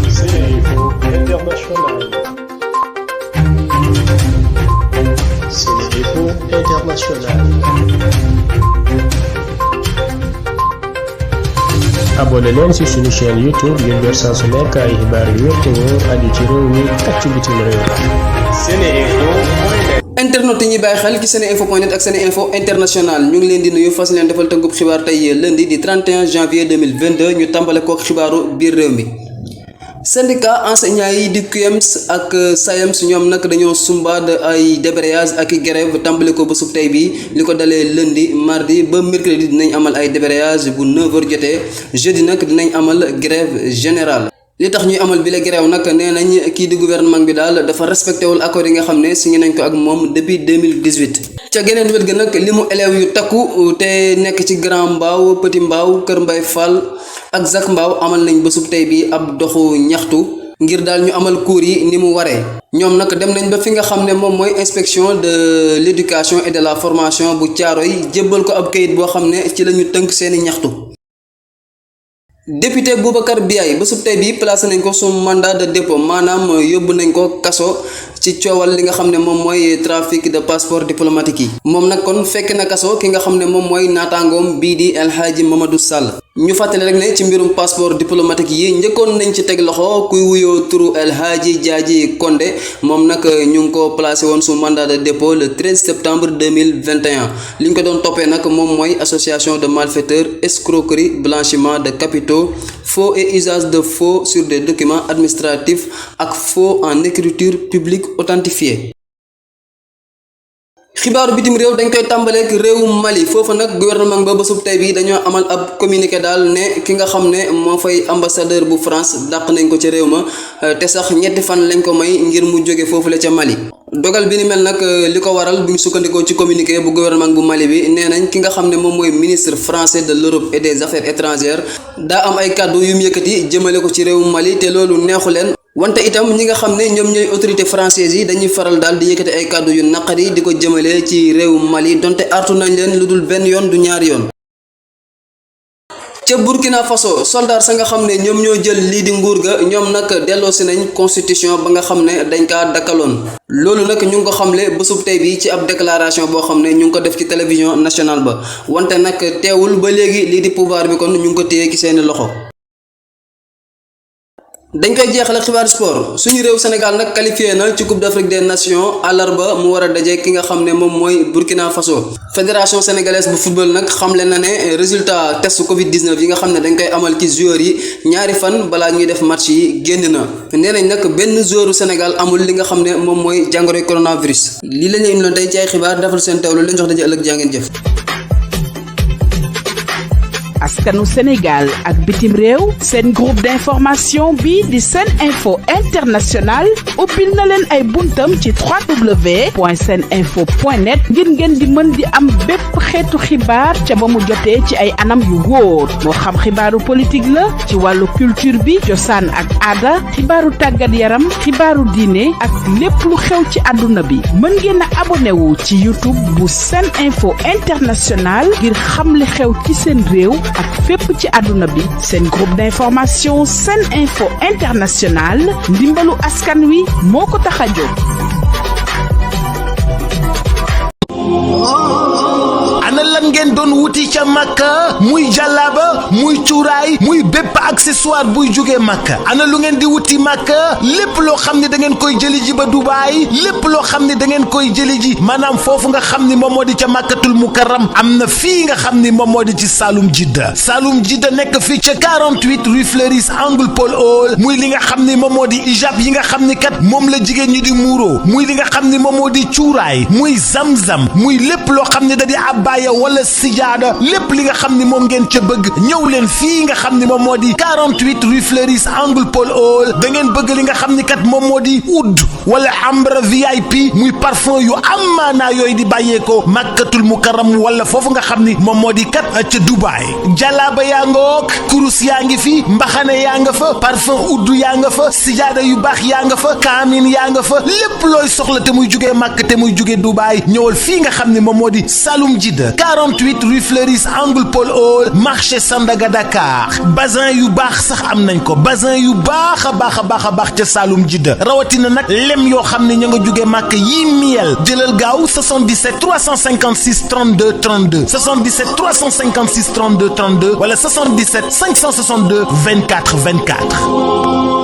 Sénéinfo International. Sénéinfo International. abonné leen ci suñu chaîne YouTube ngir jot saa su nekk ay xibaar yu wér te wóor aju ci réew mi ak ci bitim réew. Sénéinfo. internet yi ñuy bàyyi xel ci seneinfo.net ak Seneinfo International ñu ngi leen di nuyu fas leen defal tënkub xibaar tey lundi di 31 janvier 2022 ñu tàmbale kook xibaaru biir réew mi. syndicat enseignants yi di CUEMS ak SAEMS ñoom nag dañoo sumbaad ay débrayage ak i grève tàmbale ko ba sub tey bi li ko dalee lundi mardi ba mercredi dinañ amal ay débrayage bu 9h jotee jeudi nag dinañ amal grève générale. li tax ñuy amal bi la grève nag nee nañ kii di gouvernement bi daal dafa respecté wul accord yi nga xam ne signé nañ ko ak moom depuis 2018. ca geneen wet ga nag li mu élèves yu takku te nekk ci Grand Mbao Petit Mbao Kër Mbay Fall ak Zac Mbao amal nañ bésub tey bi ab doxu ñaxtu ngir daal ñu amal cours yi ni mu waree. ñoom nag dem nañ ba fi nga xam ne moom mooy inspection de l'éducation et de la formation bu Thiaroye jébbal ko ab kayit boo xam ne ci la ñu tënk seeni ñaxtu. député Boubacar Biaye bésub tey bi placé nañ ko sous mandat de dépôt maanaam yóbbu nañ ko kaso ci coowal li nga xam ne moom mooy trafic de passeport diplomatique yi. moom nag kon fekk na kaso ki nga xam ne moom mooy naataangoom bii di El Hadji Mamadou Sall. ñu fàttali rek ne ci mbirum passeport diplomatique yi njëkkoon nañ ci teg loxo kuy wuyoo turu El Hadji Diadji Condé moom nag ñu ngi ko placé woon sous mandat de dépôt le 13 septembre 2021 li ñu ko doon toppee nag moom mooy association de malfaiteurs, escroquerie, blanchiment de capitaux, faux et usage de faux sur des documents administratifs ak faux en écriture publique authentifiée. xibaaru bitim réew dañ koy tàmbaleek réewum Mali foofu nag gouvernement ba bésub tey bi dañoo amal ab communiqué daal ne ki nga xam ne moo fay ambassadeur bu France dàq nañ ko ca réew ma te sax ñetti fan lañ ko may ngir mu jóge foofu la ca Mali. dogal bi ni mel nag li ko waral bu ñu sukkandikoo ci communiqué bu gouvernement bu Mali bi nee nañ ki nga xam ne moom mooy ministre français de l'Europe et des affaires étrangères daa am ay kàddu yu mu yëkkati jëmale ko ci réewum Mali te loolu neexu leen. wante itam ñi nga xam ne ñoom ñooy autorité française yi dañuy faral daal di yëkkati ay kàddu yu naqari di ko jëmale ci réewum Mali donte artu nañ leen lu dul benn yoon du ñaari yoon. ca Burkina Faso soldat sa nga xam ne ñoom ñoo jël lii di nguur ga ñoom nag delloosi nañ constitution ba nga xam ne dañ kaa dakkaloon loolu nag ñu ngi ko xamle bésub tey bi ci ab déclaration boo xam ne ñu ngi ko def ci télévision nationale ba wante nag teewul ba léegi lii di pouvoir bi kon ñu ngi ko téye ci seeni loxo. dañ koy jeexale xibaar sport suñu réew Sénégal nag qualifié na ci coupe d'Afrique des nations àllarba mu war a daje ki nga xam ne moom mooy Burkina Faso. fédération sénégalaise bu football nag xamle na ne résultat test Covid 19 yi nga xam ne dañ koy amal ci joueurs yi ñaari fan balaa ñuy def match yi génn na nee nañ nag benn joueur Sénégal amul li nga xam ne moom mooy jàngoroy coronavirus. lii la ñuy indiloon tey ci ay xibaar defal seen teewlu leen jox daje ëllëg jaa ngeen jëf. askanu Sénégal ak bitim réew seen groupe d'information bi di Seneinfo International ubbil na leen ay buntam ci www.seneinfo.net ngir ngeen di mën di am bépp xeetu xibaar ca ba mu jotee ci ay anam yu wóor moo xam xibaaru politique la ci wàllu culture bi cosaan ak aada xibaaru tàggat yaram xibaaru diine ak lépp lu xew ci àdduna bi mën ngeen a abonné wu ci YouTube bu Seneinfo International ngir xam li xew ci seen réew ak fépp ci àdduna bi seen groupe d'information Seneinfo International ndimbalu askan wi moo ko tax a jóg. ana lan ngeen doon wuti ca Makka muy jàllaaba muy cuuraay muy bépp accessoire buy jógee Makka ana lu ngeen di wuti Makka lépp loo xam ne da ngeen koy jëli ji ba Dubaay lépp loo xam ne da ngeen koy jëli ji maanaam foofu nga xam ni moom moo di ca Makkatul Mukarram am na fii nga xam ni moom moo di ci Saloum Jidda nekk fii ca 48 rue Fleuris angle Paul Hall muy li nga xam ni moom moo di ijab yi nga xam ni kat moom la jigéen ñi di muuro muy li nga xam ni moom moo di cuuraay muy zamzam muy lépp loo xam ne da di abbaaya wala sijaada lépp li nga xam ni moom ngeen ca bëgg ñëw leen fii nga xam ni moom moo di 48 rue Fleuris angle Paul Hall da ngeen bëgg li nga xam ni kat moom moo di oud wala ambre VIP muy parfum yu am maanaa yooyu di bàyyeekoo Makkatul Mukarram wala foofu nga xam ni moom moo di kat ca Dubaay jalaaba yaa nga wook kurus yaa ngi fi mbaxane yaa nga fa parfum oud yaa nga fa sijaada yu baax yaa nga fa kaamin yaa nga fa lépp looy soxla te muy jugee Makka te muy jugee Dubaay ñëwal fii nga xam ni moom moo di Saloum Jidda 38 rue Fleuris angle Paul Hall marché Sandaga Dakar bazin yu baax sax am nañ ko bazin yu baax a baax ca Saloum Jidda rawatina nag lem yoo xam ne ña nga jóge màkk yi miel jëlal gaaw 77 356 32 32 77 356 32 32 wala 77 562 24 24